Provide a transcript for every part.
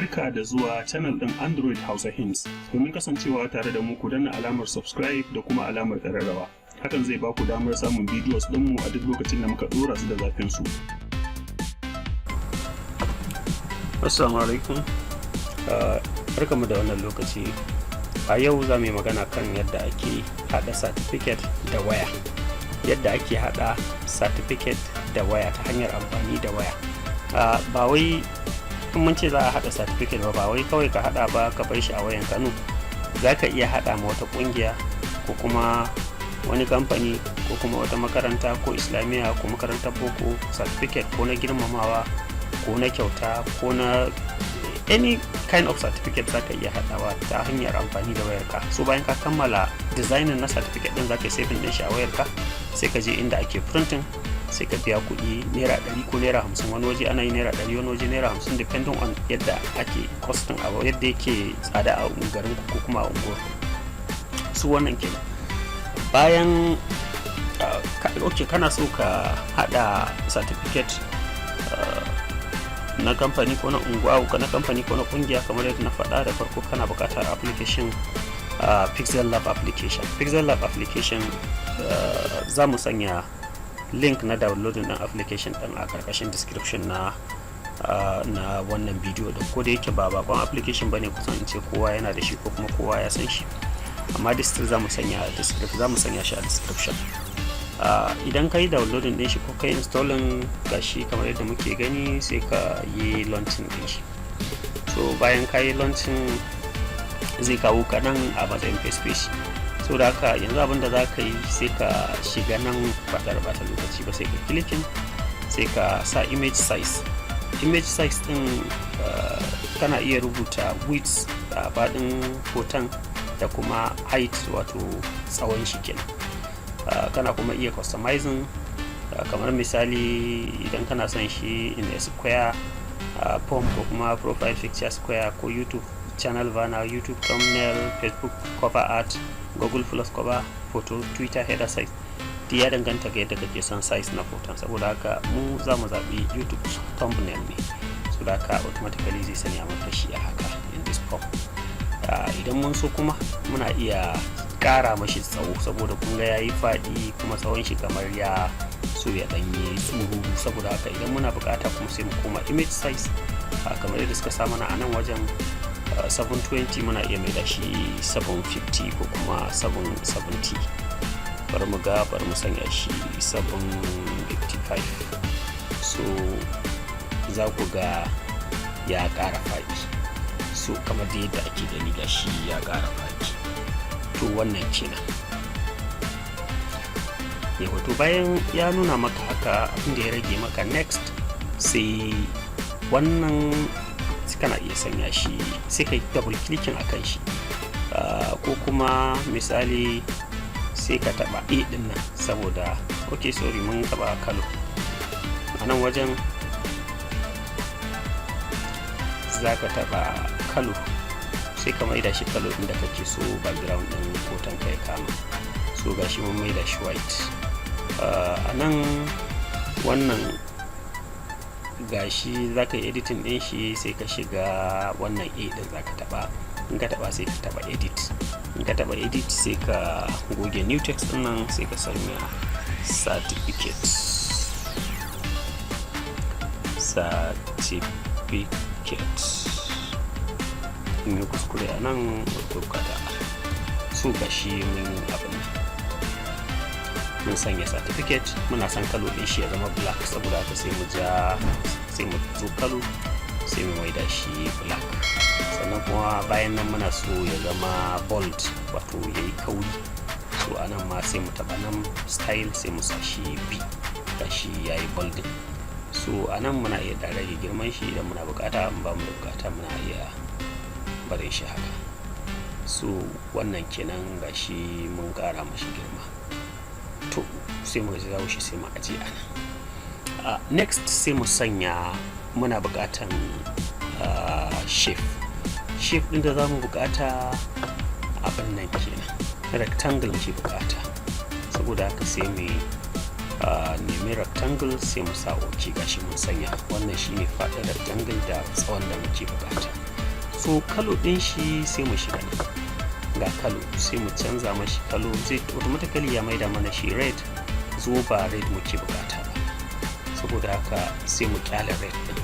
Barka da zuwa channel ɗin Android Hausa Hints. Domin kasancewa tare da mu, ku danna alamar subscribe da kuma alamar ƙararrawa. Hakan zai ba ku damar samun videos ɗinmu a duk lokacin da muka ɗora su da zafin su. Assalamu alaikum. Barkamu da wannan lokaci. A yau za mu yi magana kan yadda ake haɗa certificate da waya. Yadda ake haɗa certificate da waya ta hanyar amfani da waya. Ba wai in mun ce za a haɗa certificate ba, ba wai kawai ka haɗa ba ka bar shi a wayan ka. No, za ka iya haɗa ma wata ƙungiya ko kuma wani kamfani ko kuma wata makaranta ko islamiyya ko makarantar boko certificate, ko na girmamawa ko na kyauta ko na any kind of certificate za ka iya haɗawa ta hanyar amfani da wayarka. So bayan ka kammala designing na certificate din, za ka yi saving din shi a wayarka, sai ka je inda ake printing, sai ka biya kuɗi ₦100 ko ₦50. Wani waje ana yi ₦100, wani waje ₦50, depending on yadda ake costing abu, yadda yake tsada a garin ko kuma a unguwar su. Wannan kenan. Bayan ok, kana so ka hada certificate na kamfani ko na unguwa ko na kamfani ko na kungiya, kamar yadda na faɗa da farko, kana buƙatar application, Pixel Lab application. Pixel Lab application, za mu sanya link na downloading ɗin application ɗin a karkashin description na wannan bidiyo ɗin. Ko da yake ba bakon application bane, kusan in ce kowa yana da shi ko kuma kowa ya san shi, amma still za mu sanya shi a description. Idan ka yi downloading din shi ko ka yi installing, gashi kamar yadda muke gani, sai ka yi launching din shi. So bayan ka yi launching, zai kawo ka nan a matsayin face page. So da haka yanzu abin da za ka yi, sai ka shiga nan ba tare bata lokaci ba, sai ka clicking, sai ka sa image size. Image size din, kana iya rubuta width a faɗin hoton da kuma height, wato tsawon shi kenan. Kana kuma iya customizing, kamar misali idan kana son shi in a square form, ko kuma profile picture square, ko YouTube channel banner, YouTube thumbnail, Facebook cover art, Google Plus cover photo, Twitter header size. Duk ya danganta ga yadda kake son size na hoton. Saboda haka mu za mu zaɓi YouTube thumbnail ne. Saboda haka automatically zai sanya maka shi a haka in this form. Idan mun so kuma, muna iya ƙara mashi tsawo, saboda kun ga yayi faɗi kuma tsawon shi kamar ya so ya ɗanyi tsuru. Saboda haka idan muna buƙata kuma, sai mu koma image size, kamar yadda suka sa mana a nan wajen 720, muna iya maida shi 750 ko kuma 770. Bari mu ga, bari mu sanya shi 755. So za ku ga ya ƙara faɗi. So kamar da yadda ake gani, ga shi ya ƙara faɗi. To wannan kenan. Yawa, to bayan ya nuna maka haka, abin da ya rage maka next, sai wannan kana iya sanya shi, sai ka yi double clicking akan shi, ko kuma misali sai ka taba A din nan. Saboda, ok, sorry, mun taba color a nan wajen, za ka taba color, sai ka maida shi color din da kake so background din hoton ka ya kama. So gashi mun maida shi white. A nan wannan gashi za ka yi editing din shi, sai ka shiga wannan A din za ka taba. In ka taba, sai ka taba edit. In ka taba edit, sai ka goge new text din nan, sai ka sanya certificate, certificate. In yi kuskure a nan bukata. So gashi mun abin nan, mun sanya certificate. Muna son color din shi ya zama black, saboda haka sai mu ja, sai mu zo color, sai mu maida shi black. Sannan kuma bayan nan muna so ya zama bold, wato ya yi kauri. So anan ma sai mu taba nan style, sai mu sa shi B. Gashi ya yi bolding. So anan muna iya da rage girman shi idan muna bukata. In ba mu da bukata, muna iya barin shi haka. So wannan kenan. Gashi mun kara mashi girma. To sai mu jawo shi, sai mu aje a nan. Next sai mu sanya, muna bukatan shape. Shape din da za mu bukata, abin nan kenan, rectangle muke bukata. Saboda haka sai mu nemi rectangle, sai mu sa ok. Gashi mun sanya. Wannan shine faɗin rectangle da tsawon da muke bukata. So color ɗin shi, sai mu shiga nan ga color, sai mu canza mashi color. Zai automatically ya maida mana shi red. Zo, ba red muke bukata ba, saboda haka sai mu kyale red din,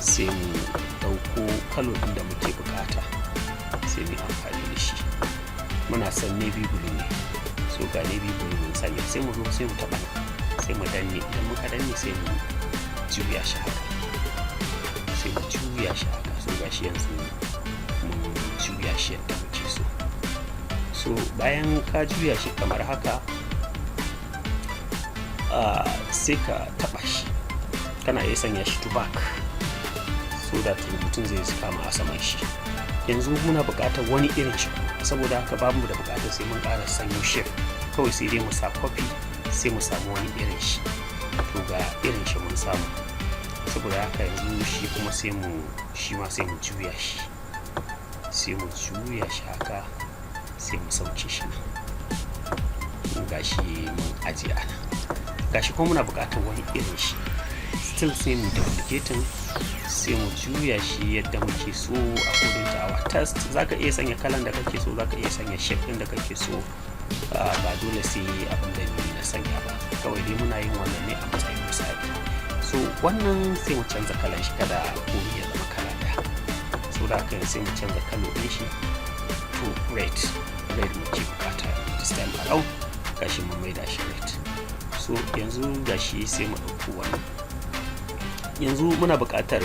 sai mu dauko color din da muke bukata, sai mu amfani da shi. Muna son navy blue ne. So ga navy blue mun sanya. Sai mu zo, sai mu taba nan, sai mu danne. Idan muka danne, sai mu juya shi haka, sai mu juya shi haka. So gashi yanzu mun juya shi yadda muke so. So bayan ka juya shi kamar haka, sai ka taba shi. Kana iya sanya shi to back so that rubutun zai kama a saman shi. Yanzu muna buƙatar wani irin shi, saboda haka bamu da buƙatar sai mun ƙara sanyo shape. Kawai sai dai mu sa copy, sai mu samu wani irin shi. To ga irin shi mun samu. Saboda haka yanzu shi kuma sai mu shi ma sai mu juya shi, sai mu juya shi haka, sai mu sauke shi nan. Gashi mun ajiye a nan. Gashi kuma muna buƙatar wani irin shi still, sai mu duplicating, sai mu juya shi yadda muke so, according to our taste. Zaka iya sanya kalan da kake so, zaka iya sanya shape din da kake so, ba dole sai abin da ni na sanya ba. Kawai dai muna yin wannan ne a matsayin misali. So wannan sai mu canza kalan shi, kada komai ya zama kala ɗaya. So da haka sai mu canza color ɗin shi to red. Red muke bukata this time around. Gashi mun maida shi red. So yanzu gashi, sai mu ɗauko wannan. Yanzu muna buƙatar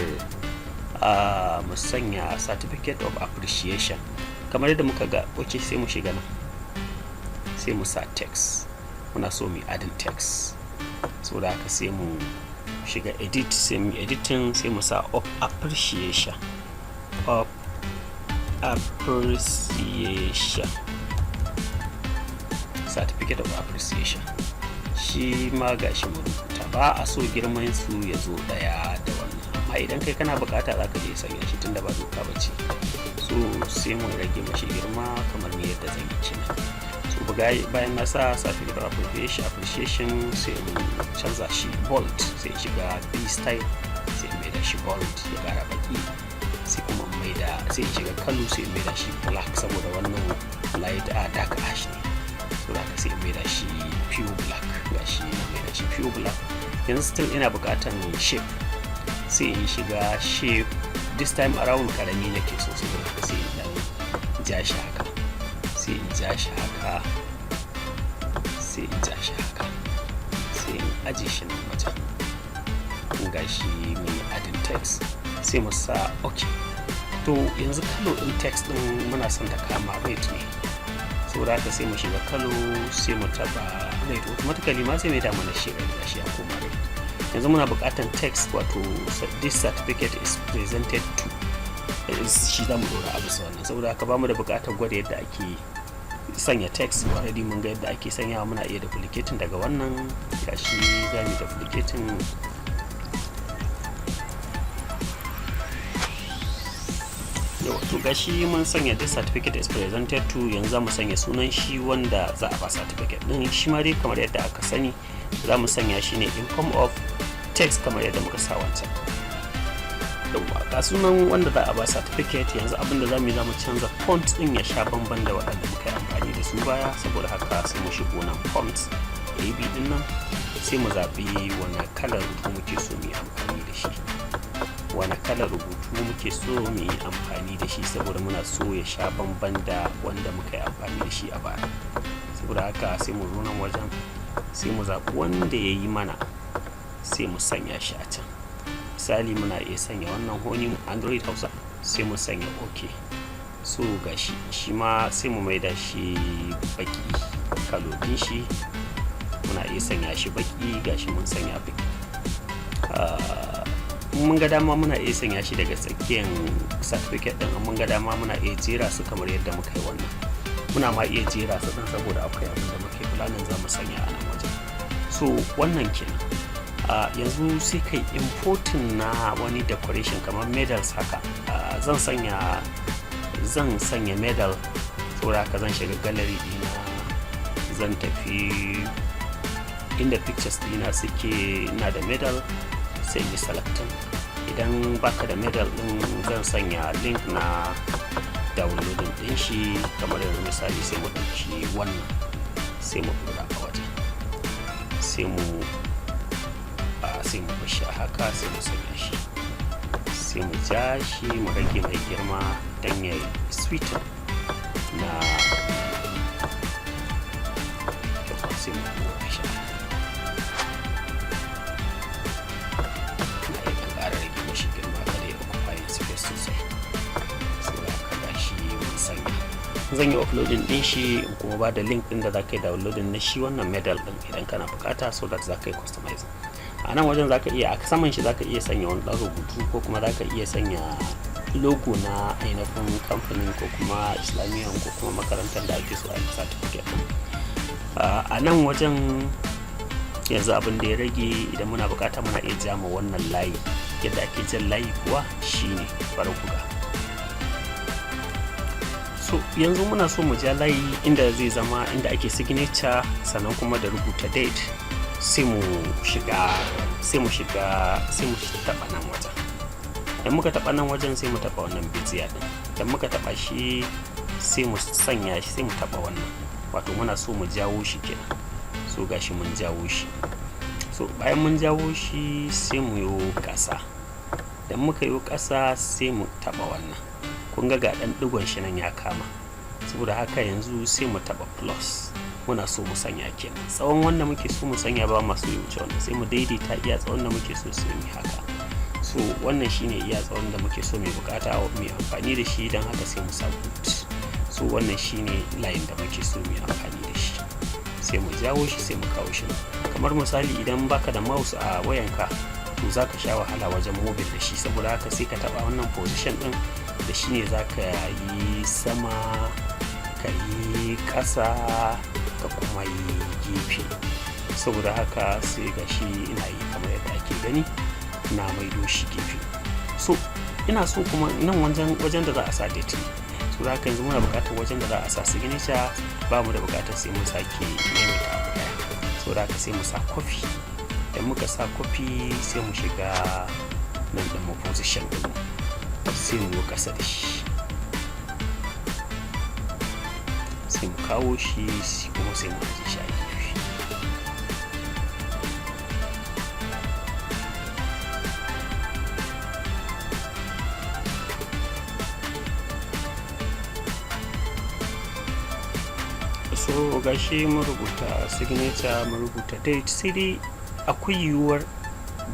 mu sanya certificate of appreciation kamar yadda muka ga. Ok, sai mu shiga nan, sai mu sa text. Muna so mu adding text, so da haka sai mu shiga edit, sai mu editing, sai mu sa of appreciation, of appreciation, certificate of appreciation. Shi ma gashi mu rubuta. Ba a so girman su ya zo daya da wannan, amma idan kai kana bukata, za ka je sanya shi, tunda ba doka ba ce. So sai mu rage mashi girma kamar ni yadda zan yi kenan. So bayan na sa certificate of appreciation, sai in canza shi bold, sai in shiga B style, sai in maida shi bold, ya kara baki. Sai kuma in maida, sai in shiga color, sai in maida shi black, saboda wannan light a dark ash ne. So da sai in maida shi pure black. Gashi na maida shi pure black. Yanzu still ina bukatan shape, sai in shiga shape. This time around karami nake so, saboda haka sai in dan ja shi haka, sai in ja shi haka, sai in ja shi haka, sai in aje shi nan wajen. Gashi mun yi adding text, sai mu sa ok. To yanzu color din text din muna son ta kama red ne, saboda haka sai mu shiga color, sai mu taba red. Automatically ma sai mai da mana shi red. Gashi ya koma red. Yanzu muna buƙatar text, wato "This certificate is presented to". Shi za mu dora a bisa wannan. Saboda haka bamu da buƙatar gwada yadda ake sanya text, already mun ga yadda ake sanyawa. Muna iya duplicating daga wannan. Gashi za mu duplicating. Yawa, to gashi mun sanya "This certificate is presented to". Yanzu za mu sanya sunan shi wanda za a ba certificate din. Shi ma dai kamar yadda aka sani, za mu sanya shi ne in form of text kamar yadda muka sa wancan. Yawwa, ga sunan wanda za a ba certificate. Yanzu abinda za mu yi, za mu canza font din ya sha bamban da waɗanda muka yi amfani da su baya. Saboda haka sai mu shigo nan, font ab din nan, sai mu zaɓi wani kalar rubutu muke so mu yi amfani da shi, wani kalar rubutu muke so mu yi amfani da shi, saboda muna so ya sha bamban da wanda muka yi amfani da shi a baya. Saboda haka sai mu zo nan wajen, sai mu zaɓi wanda ya yi mana, sai mu sanya shi a can. Misali, muna iya sanya wannan Honey Android Hausa, sai mu sanya ok. So gashi shi ma sai mu maida shi baki. Color din shi muna iya sanya shi baki. Gashi mun sanya baki. Mun ga dama muna iya sanya shi daga tsakiyar certificate din. Mun ga dama muna iya jera su kamar yadda muka yi wannan. Muna ma iya jera su din, saboda akwai abin da muke planning za mu sanya a nan wajen. So wannan kenan. Yanzu sai kai importing na wani decoration kamar medals haka. Zan sanya medal. Saboda haka zan shiga gallery dina, zan tafi inda pictures dina suke. Ina da medal, sai in yi selecting. Idan na yi selecting, sai in Idan baka da medal din, zan sanya link na downloading din shi. Kamar yanzu misali, sai mu ɗauki wannan, sai mu ɗora a wajen, sai mu bashi a haka, sai mu sanya shi, sai mu ja shi, mu rage mai girma don ya suiting na, sai mu ɗora shi. Na iya ɗan ƙara rage mashi girma kada ya occupying space sosai. Saboda haka gashi mun sanya. Zan yi uploading din shi in kuma ba da link din da za ka yi downloading na shi wannan medal din idan kana bukata, so that za ka yi customizing. A nan wajen za ka iya, a saman shi za ka iya sanya wani ɗan rubutu, ko kuma za ka iya sanya logo na ainihin kamfanin ko kuma islamiyya ko kuma makarantar da ake so a yi certificate. A nan wajen yanzu abin da ya rage, idan muna bukata, muna iya jama wannan layi. Yadda ake jan layi kuwa shine, bari ku ga. So yanzu muna so mu ja layi inda zai zama inda ake signature, sannan kuma da rubuta date. Sai mu shiga, sai mu taba nan wajen. Idan muka taba nan wajen, sai mu taba wannan bezier din. Idan muka taba shi, sai mu sanya shi, sai mu taba wannan, wato muna so mu jawo shi kenan. So gashi mun jawo shi. So bayan mun jawo shi, sai mu yo ƙasa. Idan muka yi ƙasa, sai mu taba wannan. Kun ga ɗan ɗigon shi nan ya kama. Saboda haka yanzu sai mu taba plus. Muna so mu sanya kenan tsawon wanda muke so mu sanya, ba masu yi wuce wannan. Sai mu daidaita iya tsawon da muke so, sai mu haka. So wannan shine iya tsawon da muke so, mai bukata mai amfani da shi. Don haka sai mu sa good. So wannan shine layin da muke so mu amfani da shi. Sai mu jawo shi, sai mu kawo shi. Kamar misali, idan baka da mouse a wayanka, to za ka sha wahala wajen moving da shi. Saboda haka sai ka taba wannan position din, da shi ne za ka yi sama, ka yi ƙasa, ka kuma yi gefe. Saboda haka sai ga shi ina yi kamar yadda ake gani, na maido shi gefe. So ina so kuma nan wajen da za a sa date. So da haka yanzu muna buƙatar wajen da za a sa signature, ba mu da buƙatar sai mun sake maimaita abu ɗaya. So da haka sai mu sa copy. Idan muka sa copy, sai mu shiga nan da mu position ɗin, sai mu yi ƙasa da shi, sai mu kawo shi kuma sai mu aje shi a gefe. So gashi mun rubuta signature, mun rubuta date. Sai dai akwai yiwuwar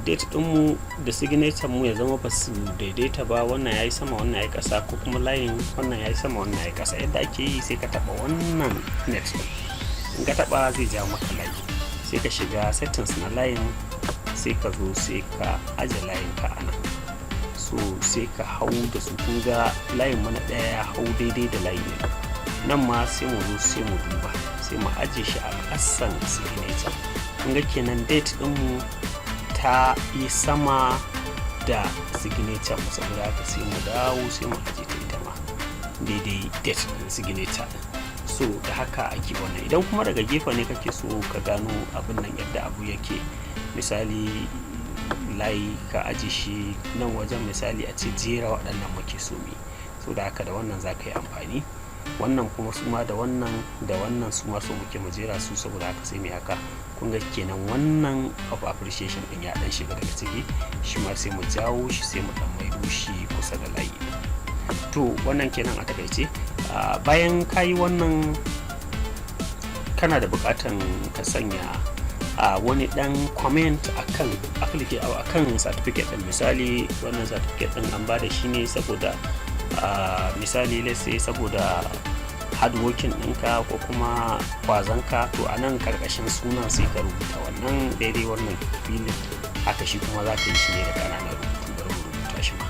date ɗinmu da signature mu ya zama ba su daidaita ba, wannan ya yi sama, wannan ya yi ƙasa, ko kuma layin wannan ya yi sama, wannan ya yi ƙasa. Yadda ake yi, sai ka taɓa wannan net ɗin. In ka taɓa, zai ja maka layi. Sai ka shiga settings na layin, sai ka zo sai ka aje layin ka a nan. So sai ka hau da su. Kun ga layin mana ɗaya ya hau daidai da layi ne. Nan ma sai mu zo, sai mu duba, sai mu aje shi a ƙasan signature. Kun ga kenan date ɗinmu ta yi sama da signature mu. Saboda haka sai mu dawo, sai mu aje ta ita ma daidai date ɗin signature ɗin. So da haka ake wannan. Idan kuma daga gefe ne kake so ka gano abin nan, yadda abu yake, misali layi ka aje shi nan wajen, misali a ce jera waɗannan muke so mu, so da haka da wannan za ka yi amfani. Wannan kuma su ma da wannan da wannan su ma so muke mu jera su. Saboda haka sai mu haka. Kun ga kenan wannan of appreciation din ya dan shiga daga ciki. Shi ma sai mu jawo shi, sai mu dan maido shi kusa da layi. To wannan kenan a takaice. Bayan ka yi wannan, kana da bukatan ka sanya a wani dan comment akan application, akan certificate din. Misali, wannan certificate din an bada shi ne saboda, misali, let's say saboda hard working ɗinka ko kuma kwazanka. To a nan karkashin sunan sai ka rubuta wannan daidai wannan filin haka. Shi kuma za ka yi shi ne da ƙananan rubutu. Bari mu rubuta shi ma.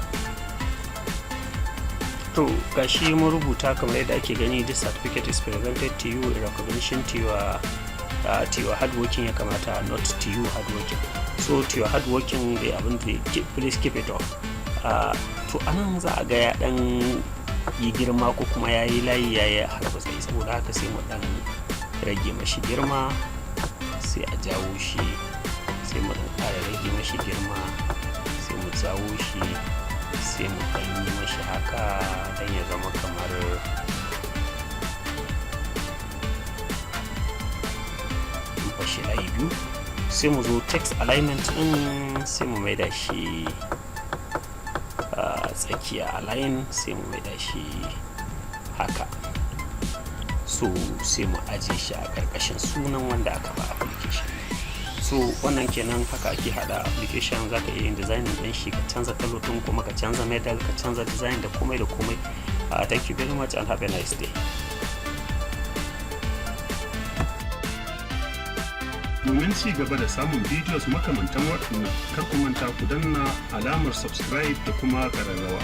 To gashi mun rubuta kamar yadda ake gani: "This certificate is presented to you in recognition to your hard working." Ya kamata not to you hard working, so to your hard working dai abin da, please keep it up. To anan za a ga ya dan yi girma ko kuma ya yi layi, ya yi harbatsayi. Saboda haka sai mu dan rage mashi girma, sai a jawo shi, sai mu dan ƙara rage mashi girma, sai mu jawo shi, sai mu ɗan yi mashi haka don ya zama kamar fashi layi biyu. Sai mu zo text alignment din, sai mu maida shi tsakiya, align, sai mu maida shi haka. So sai mu aje shi a ƙarƙashin sunan wanda aka ba application. So wannan kenan, haka ake hada application. Zaka iya yin design din shi, ka canza color din, kuma ka canza medal, ka canza design da komai da komai. Thank you very much and have a nice day. Domin ci gaba da samun videos makamantan waɗannan, kar ku manta ku danna alamar subscribe da kuma ƙararrawa.